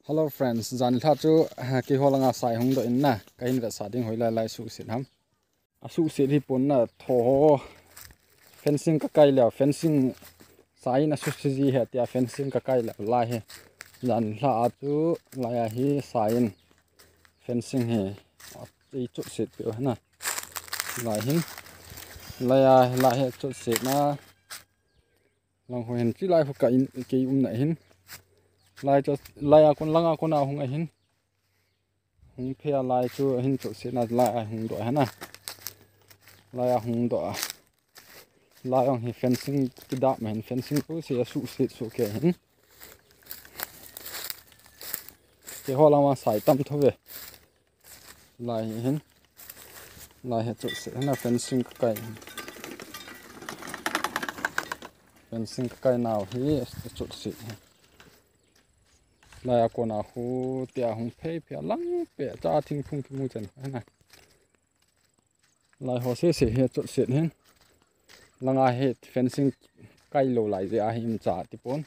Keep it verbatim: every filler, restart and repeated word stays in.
Hello friends, jan lha chu, ah, keiho langa sai hung doh in na, kahin vetsah ding, hoilai lai suhset ham. Asuhset hi pon na, tho ho. Fencing kakai leh, fencing sai in asuhset ji ahi tia fencing kakai leh lai hi. Jan lha a chu, lai a hi sai in. Fencing hi. Ei chotset peh u ahi na. Lai hin. Lai a, lai hi chotset na. Lang ho hin chi lai ho ka in, kei umna hin. Lai chu, lai a kon, langa kon a hung ahin. Hung phe a lai chu ahin chotset na lai a hung doh ahi na. Lai a hung doh a. Lai ong hi fencing kidap ma hin fencing pu se asuhset soh kei hin. Keiho lama sai tam tho ve. Lai hi hin. Lai hi chotset na fencing kakai. Fencing kakai nau hi chotset. Lai a kon a hu tia hung phei phei a lang peh cha thingphung kimu chen ahi na. Lai ho sese hi chotset hin. Langa hi fencing kai lou lai jeh a hi imcha ti pon.